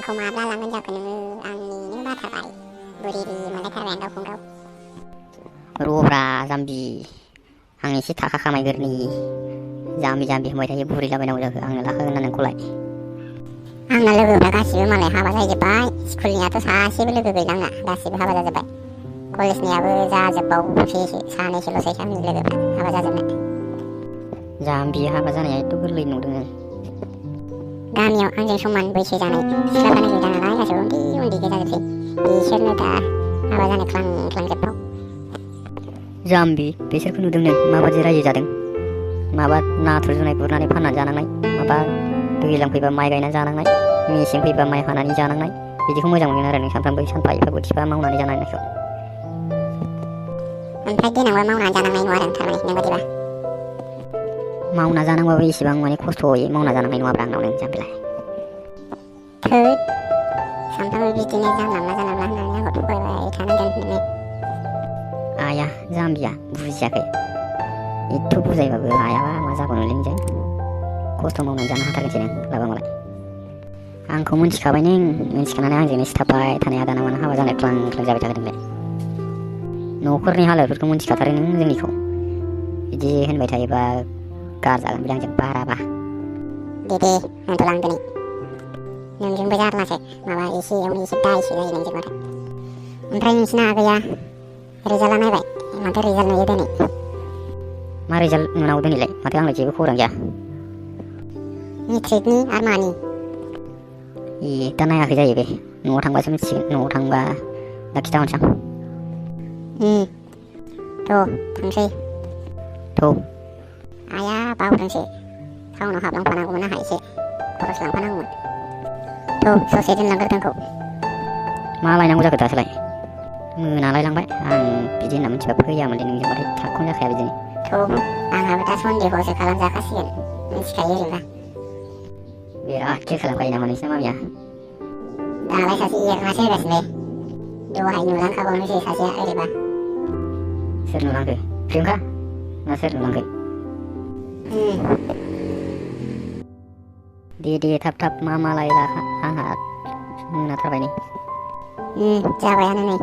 आंखौ माब्ला लांगोन जाखो नोङो आंनिनो बाथारबाय बुरिरि मोनलायथारबाय आं गावखौनो गाव रब्रा जाम्बि आं एसे थाखा खामायगोरनि जाम्बि जाम्बि होनबाय थायो बुरै जाबायनांगौ जाखो आंनो लाखागोन ना नोंखौलाय आंना लोगोफ्रा गासिबो मालाय हाबा जाजोब्बाय स्कुलनियाथ' सासेबो लोगो गैला आंना गासिबो हाबा जाजोब्बाय कलेजनियाबो जाजोबबावसैसो सानैसोल'सै आंनि लोगोफ्रा हाबा जाजोबनाय जाम्बि हाबा जानाया एथ' गोरलै नुदों आं गामियाव आंजों समान बैसो जानाय सिख्लाफ्रानो गैला नालाय गासैबो उन्दै उन्दै गोजाजोबसै बिसोरनो दा हाबा जानो ख्लांख्लांजोबबाव जाम्बि बिसोरखौ नुदों नों माबादि रायजो जादों माबा नाथुर जुनाय गुरनानै फाननानै जानांनाय माबा दैज्लां फैबा माइ गायनानै जानांनाय मेसें फैबा माइ हानानै जानांनाय बिदिखौ मोजां मोनो आरो नों सानफ्रामबो सानफा एफा बोथिफा मावनानै जानांनायखौ ओमफ्राय देनांबा मावनानै जानांनाय नङा आरो थारमाने नों बादिबा मावना जानांबाबो इसेबां माने खस्थ'यै मावना जानांनाय नङाब्रा आंनाव नों जाम्बिलाय थोद सानफ्रामबो बिदिनो जानला होननानै आंखौ थगायबाय थानांगोन नोङो आया जाम्बिया बुजियाखै एथ' बुजायबाबो हायाबा मा जाबावनो नोंजों खस्थ' मावनानै जानो हाथारगोनसै नों लाबा मालाय आंखौ मिथिखाबाय नों मिथिखानानै आंजोंनो सिथाबबाय थानाया दाना मानो हाबा जानाय ख्लां ख्लां जाबाय थागोन नोंलाय न'खरनि हालोदफोरखौ मिथिखाथारो नों जोंनिखौ बिदि होनबाय थायोबा गारजागोन बे आंजों बाराबा दे उन्दुलां दिनै नोंजोंबो जारलासो माबा एसेयावनो एसे दायसो जायो नोंजोंबाथाय ओमफ्राय नोंसिना आगैया रिजाल्टआ नायबाय माथो रिजाल्ट नुयो दिनै मा रिजाल्ट नुनांगौ दिनैलाय माथो आंलाय जेबो खौरां गैया मेट्रिकनि आरो मानि ए दा नायाखै जायो बे न'आव थांबासो मिथिसिगोन न'आव थांबा दा खिथाहरनोसै आं थांसै थ' आया बावदोंसो टाउनाव हाबलांफानांगौमोन आंहा एसे खरस लांफानांगौमोन ससे दोनलांगोर जोंखौ मा लायनांगौ जाखो दासोलाय मोनालायलांबाय आं बिदि होनना मिथिबा फैयामोनलै नोंजोंबाथाय थाबखौनो जाखाया बिदिनो आंहाबो दा सन्देहसो खालामजाखासिगोन मिथिखायो ओरैबा बिराद केर खालामखायो नामा नोंसिना मामिया दालाय सासे एरनासो होगासिनो दहाय नुलांखाबावनोसै सासेया ओरैबा सोर नुलांखो प्रियंका ना सोर नुलांखो दे थाब मा लायला आंहा मोनाथारबाय नै जाबायानो नै